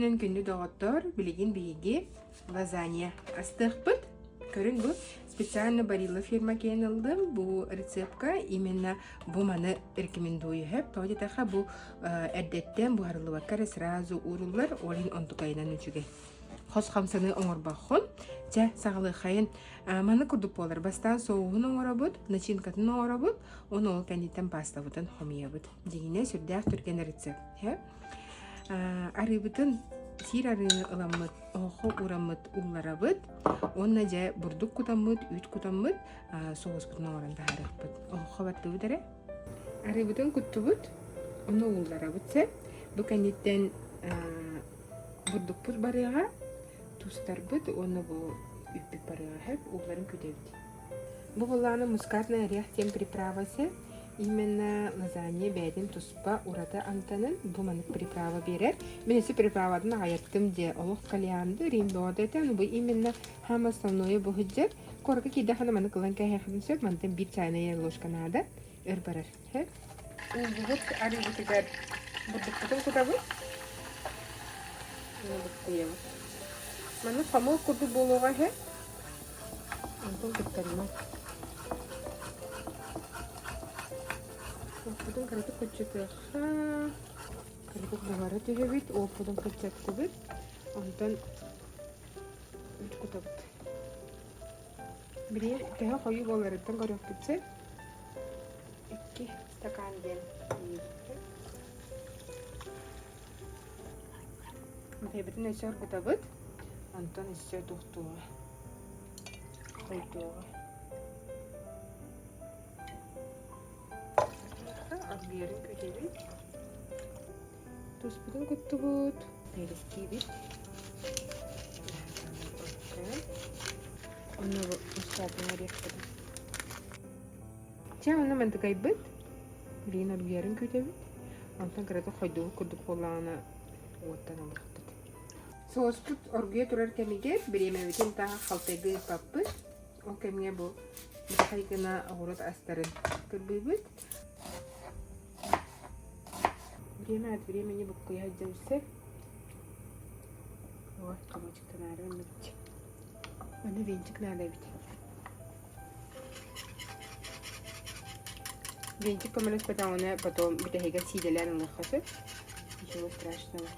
күнүнэн күндү доҕоттоор, билигин биһиги лазанья астыахпыт. Көрүн бу специально Барилла фирма киэн ыллым. Бу рецептка именно бу маны рекомендую сөп. Тоҕо диэтэххэ бу эрдэттэн буһарыллыбакка эрэ сразу ууруллар, ол иһин онтукайынан үчүгэй. Хос хамсаныы оҥорбоххун. Чэ, саҕалыаххайын. Маны курдук буолар. Бастаан соуһун оҥоробут, начинкатын оҥоробут, уонна ол кэнниттэн пастабытын хомуйабыт. Дьиҥинэ сүрдээх түргэн рецепт. Арыыбытын сиир арыыны ыламмыт, оһоххо уураммыт уулларабыт уонна дьэ бурдук кутаммыт, үүт кутаммыт соуспутун оҥорон таһаарыахпыт. Оһоххо баттыбыт эрэ. Арыыбытын куттубут, ону уулларабыт сөп. Бу кэнниттэн бурдукпут барыаҕа, тустарбыт уонна бу үүппүт барыаҕа сөп, уулларын күүтэбит. Бу былааны мускатный орех диэн приправа сөп. Именно лазанья бэйэтин туспа ураты амтанын бу маннык приправа биэрэр. Мин өссө приправатын аҕайаттым дьэ олох калианды римбода этэ бу именно самое основное бу сылдьар. Куоракка киирдэххинэ маннык ылан кээһиэххин сөп. Мантан биир чайная ложка наада. Өр барар. Ууллубут арыыбытыгар бурдукпутун кутабыт. Буттуйабыт. Маннык хомол курдук буолуоҕа үһү. Онтон кыттарыма. Уоппутун кыратык кыччатыахха. Кыратык буһара түһэбит, уоппутун кыччаттыбыт. Онтон үүт кутабыт. Билигин төһө хойуу буоларыттан көрүөхпүт сөп. Икки стакан диэн Бэйэбитин өссө оргутабыт, онтон өссө туохтуоҕа, хойдуоҕа. Аргыйарын күүтэбит. Туспутун куттубут, перестиибит. Онно устаатын ориэхпитин. Чэ, онно мантыкайбыт. Билигин аргыйарын күүтэбит. Онтон кыратык хойдубут курдук буоллаҕына уоттан ылыахпыт. Соуспут оргуйа турар кэмигэр бириэмэбитин таах халтайга ыыппаппыт. Ол кэмҥэ бу бытахай гына оҕуруот астарын кырбыыбыт. Время от времени буккуйа сылдьан сөп. Вот, комочектанаары гыммыт. Аны венчик наада эбит. Венчик көмөлөспөтөҕүнэ потом бүтэһигэр сиидэлээн ылыахха сөп. Ничего страшного.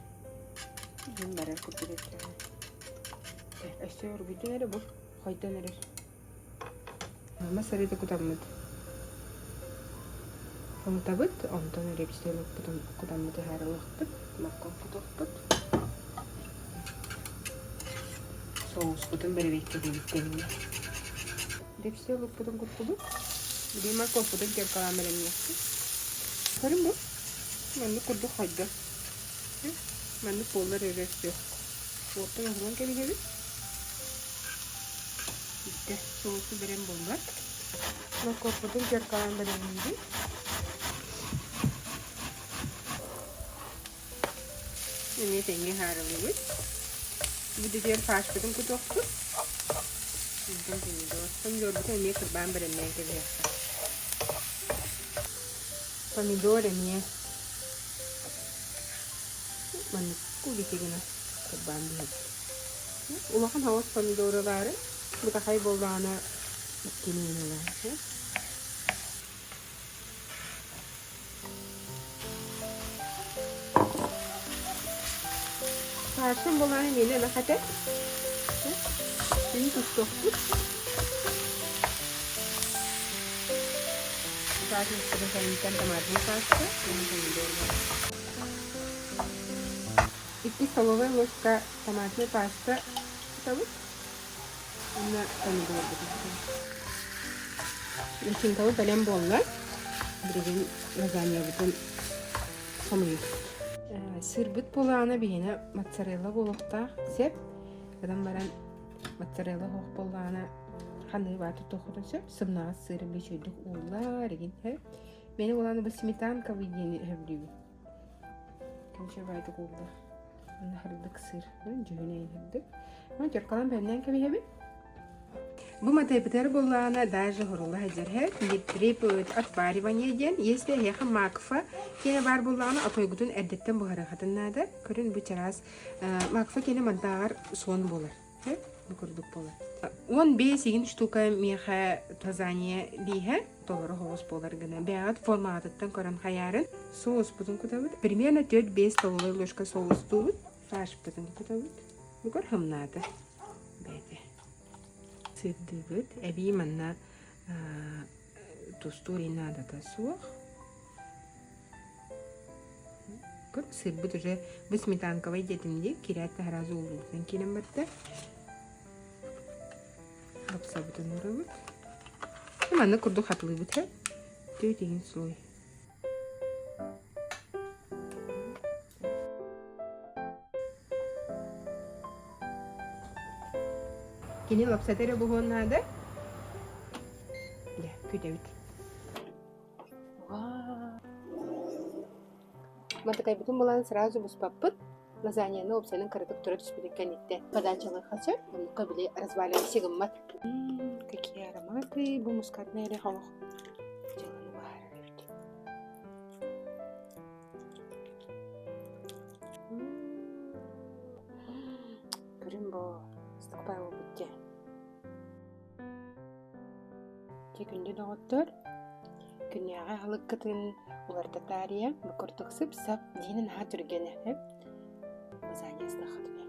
Иһин барар курдук эттэҕэ. Өссө оргуйдун эрэ бу хойдон эрэр. Мас арыыта кутаммыт. Хомутабыт, онтон репстэй кутаммыт ыһаарылыахпыт, моркуоп кутуохпут. Соуспутун бэрэбиэркэлиибит тэҥҥэ. Репстэй луппутун куттубут. Биир моркуоппутун теркалаан бэлэмниэхпит. Көрүҥ бу. Маннык курдук хойдо. Маннык буоллар эрэ өссө. Уоттан оһолон кэбиһэбит. Бүттэ. Соусу бэлэм буолла. Моркуоппутун теркалаан бэлэмниибит. Эмиэ тэҥҥэ ыһаарылыыбыт. Бүдүтүгэр фаршпытын кутуохпут. Онтон помидор. Помидорбутун эмиэ кырбаан бэлэмнээн кэбиһиэххэ. Помидор эмиэ маннык кубики гына кырбаан биһэбит. Улахан хаҕыс помидору баары бытахай буоллаҕына иккини ылар. Саарсын буолааны миэнэ ынах этэ. Күн тустуохпут. Саасыспытын кэнниттэн томатный паста, уонна помидор бар. Икки столовай ложка томатный паста кутабыт. Уонна помидорбутун кутабыт. Начинкабыт бэлэм буолла. Билигин лазаньябытын хомуйуохпут. Сырбыт буолаана биһиэнэ моцарелла буолуохтаах сөп. Гынан баран моцарелла суох буоллаҕына ханыы баа тутуоххутун сөп. Сымнаҕас сыыры үчүгэйдик ууллар игин сөп. Мени буолаана бу сметанковый диэни сөбүлүүбүн. Кэмчи баайдык ууллар. Уонна һырдык сыр. Дьүһүнэ һырдык. Теркалан бэлэмнээн кэбиһэбин. Бу матайбытыгар буоллаҕына даже хорула сылдьар не требует отваривания диэн. Если эһиэхэ макфа киэнэ баар буоллаҕына отойгутун эрдэттэн буһарыаххытын наада. Көрүн бу чараас макфа киэнэ мантааҕар суон буолар. Бу курдук буолар. 15 игин штука миэхэ лазанья лииһэ толору соус буолар гына. Бэйэҕит формаҕытыттан көрөн хайаарын. Соуспутун кутабыт. Примерно 4-5 столовая ложка соустуубут. Фаршпытын кутабыт. Бүгүр хымнаата. Бэйэтэ. Сырдыыбыт. Эбии манна тустуур наадата суох. Көр, сырбыт уже бу сметанковай диэтим дии, кирээт сразу уулуутунан киирэн барда. Лапсабытын уурабыт. Маннык курдук хатылыыбыт һэ. Түөтигин слой. Кини лапсата эрэ буһуон наада. Дьэ, күтэбит. Матыкайбытын булан сразу буспаппыт. Лазаньяны уопсайынан кыратык тура түспүтүн кэнниттэн подачалыахха сөп. Оннукка били разваливайся гыммат. Какие ароматы, бу мускатный орех олох дьыаланы быһаарар эбит. Көрүн бу, ыстыкпай буолбут дьэ. Дьэ күндү доҕоттор, күннээҕи аһылыккытын уларыта таарыйа, бу курдук сып-сап диинэ наһаа түргэнэ Лазанья астаххытына.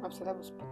Апсата буспут.